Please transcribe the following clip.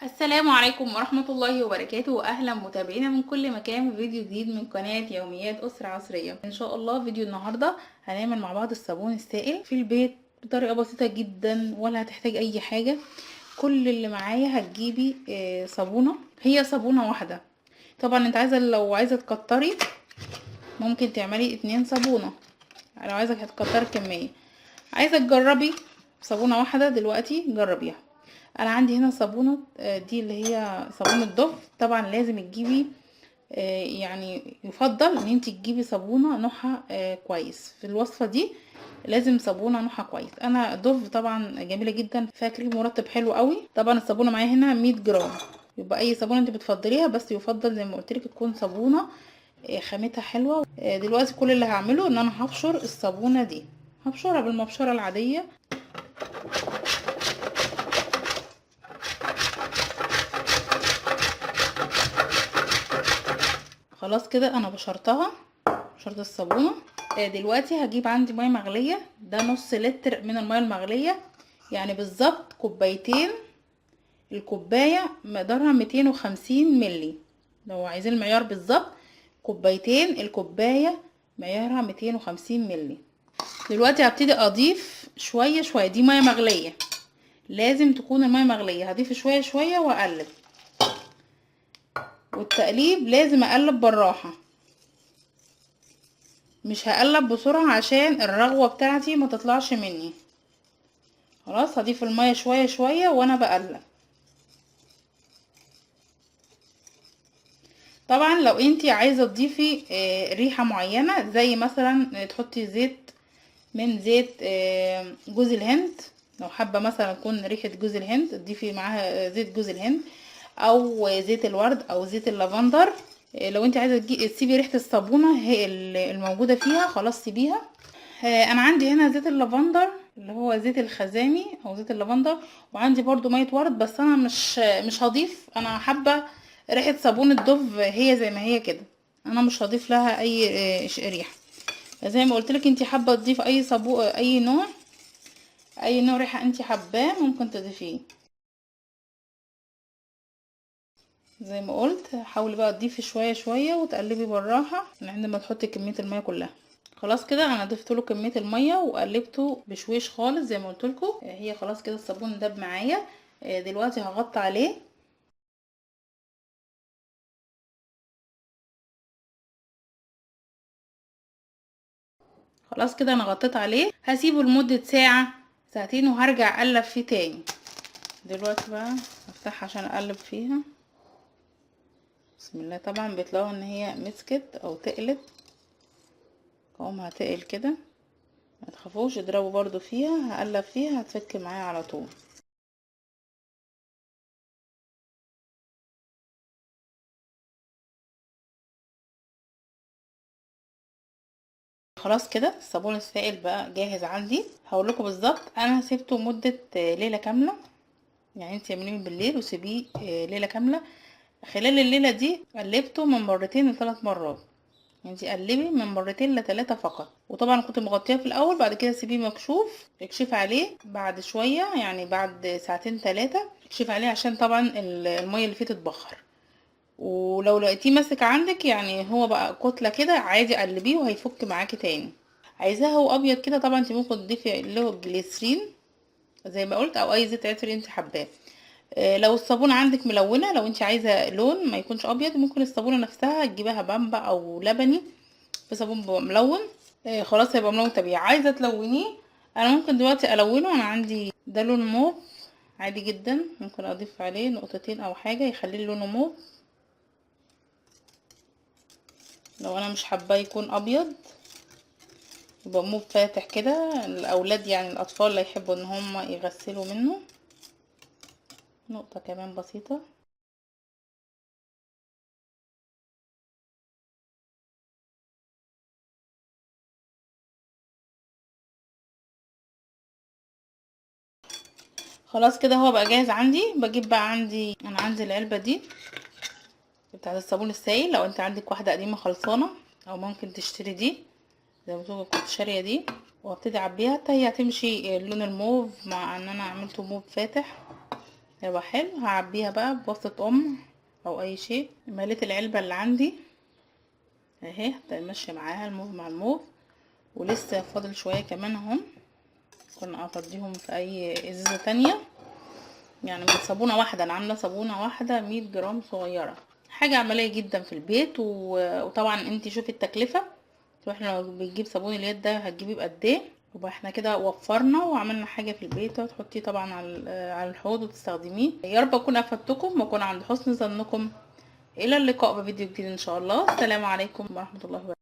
السلام عليكم ورحمة الله وبركاته، واهلا متابعينا من كل مكان في فيديو جديد من قناة يوميات أسرة عصرية. ان شاء الله فيديو النهاردة هنعمل مع بعض الصابون السائل في البيت بطريقة بسيطة جدا، ولا هتحتاج اي حاجة. كل اللي معايا هتجيبي صابونة، هي صابونة واحدة. طبعا انت عايزة، لو عايزة تكتري ممكن تعملي 2 صابونة، لو عايزة هتكتري الكمية. عايزة تجربي صابونة واحدة دلوقتي جربيها. انا عندي هنا صابونة، دي اللي هي صابونة دوف. طبعا لازم تجيبي، يعني يفضل ان انت تجيبي صابونة نوعها كويس في الوصفة دي، لازم صابونة نوعها كويس. انا دوف طبعا جميلة جدا، فيها كريم مرطب حلو قوي. طبعا الصابونة معايا هنا 100 جرام، يبقى اي صابونة انت بتفضليها، بس يفضل زي ما قلت لك تكون صابونة خامتها حلوة. دلوقتي كل اللي هعمله ان انا هبشر الصابونة دي، هبشرها بالمبشرة العادية. خلاص كده انا بشرتها، بشرت الصابونة. دلوقتي هجيب عندي مية مغلية، ده نص لتر من المية المغلية، يعني بالظبط كوبايتين. الكوباية مقدارها 250 ملي، لو عايزين المعيار بالظبط كوبايتين، الكوباية معيارها 250 ملي. دلوقتي هبتدي اضيف شوية شوية، دي مية مغلية، لازم تكون المية مغلية. هضيف شوية شوية واقلب، والتقليب لازم اقلب بالراحة، مش هقلب بسرعة عشان الرغوة بتاعتي ما تطلعش مني. خلاص هضيف المية شوية شوية وانا بقلب. طبعا لو انتي عايزة تضيفي ريحة معينة، زي مثلا تحطي زيت من زيت جوز الهند، لو حابة مثلا تكون ريحة جوز الهند تضيفي معاها زيت جوز الهند، او زيت الورد، او زيت اللافندر. لو انت عايزة تسيبي ريحة الصابونة هي الموجودة فيها، خلاص سيبيها. انا عندي هنا زيت اللافندر اللي هو زيت الخزامي او زيت اللافندر، وعندي برضو مية ورد، بس انا مش هضيف. انا حابة ريحة صابونة دوف هي زي ما هي كده، انا مش هضيف لها اي ريحة. زي ما قلت لك انت حابة تضيف اي صابون، اي نوع، اي نوع ريحة انت حباه ممكن تضيفيه. زي ما قلت حاولي بقى تضيفي شوية شوية وتقلبي بالراحة لحد ما تحطي كمية المية كلها. خلاص كده انا ضفت له كمية المية وقلبته بشويش خالص زي ما قلت لكم. هي خلاص كده الصابون داب معايا. دلوقتي هغطي عليه. خلاص كده انا غطيت عليه، هسيبه لمدة ساعة ساعتين وهرجع اقلب فيه تاني. دلوقتي بقى هفتحها عشان اقلب فيها. بسم الله. طبعا بتلاقوا ان هي مسكت او تقلت، قوامها تقل كده، ما تخافوش اضربوا برضو فيها. هقلب فيها هتفك معايا على طول. خلاص كده الصابون السائل بقى جاهز عندي. هقول لكم بالظبط انا سيبته مدة ليلة كاملة، يعني انت اعمليه من بالليل وسيبيه ليلة كاملة. خلال الليلة دي قلبته من مرتين لثلاث مرات، يعني انت قلبي من مرتين لثلاثة فقط. وطبعا كنت مغطياه في الاول، بعد كده سيبيه مكشوف، اكشفي عليه بعد شوية، يعني بعد ساعتين 3 اكشفي عليه، عشان طبعا المية اللي فيه تتبخر. ولو لقيتيه ماسك عندك، يعني هو بقى كتلة كده، عادي قلبيه وهيفك معاكي تاني. عايزاه هو ابيض كده، طبعا انت ممكن تضيفي له جليسرين زي ما قلت، او اي زيت عطري انت حباه. لو الصابونه عندك ملونه، لو انت عايزه لون ما يكونش ابيض، ممكن الصابونه نفسها تجيبها بامبا او لبني، في صابون ملون. خلاص هيبقى ملون طبيعي. عايزه تلونيه، انا ممكن دلوقتي الونه. انا عندي ده لون موف عادي جدا، ممكن اضيف عليه نقطتين او حاجه يخليه لونه موف، لو انا مش حباه يكون ابيض يبقى موف فاتح كده. الاولاد يعني الاطفال اللي يحبوا ان هم يغسلوا منه. نقطه كمان بسيطه. خلاص كده هو بقى جاهز عندي. بجيب بقى عندي، انا عندي العلبه دي بتاعه الصابون السائل، لو انت عندك واحده قديمه خلصانه او ممكن تشتري دي زي ما قلت كنت شاريه دي، وابتدي اعبيها. حتى هي هتمشي اللون الموف مع ان انا عملته موف فاتح. هيبقى حلو. هعبيها بقى بواسطة او اي شيء. مليت العلبة اللي عندي اهي، ماشية معاها الموف مع الموف، ولسه فاضل شوية كمان اهم، كنا افضيهم في اي ازازة تانية. يعني من صابونة واحدة، انا عاملة صابونة واحدة 100 جرام صغيرة، حاجة عملية جدا في البيت. وطبعا انتي شوفي التكلفة، احنا لو بنجيب صابون اليد ده هتجيبيه بقد ايه، يبقى احنا كده وفرنا وعملنا حاجة في البيت، وتحطيه طبعا على الحوض وتستخدميه. يا رب اكون افدتكم واكون عند حسن ظنكم. الى اللقاء بفيديو جديد ان شاء الله. السلام عليكم ورحمة الله وبركاته.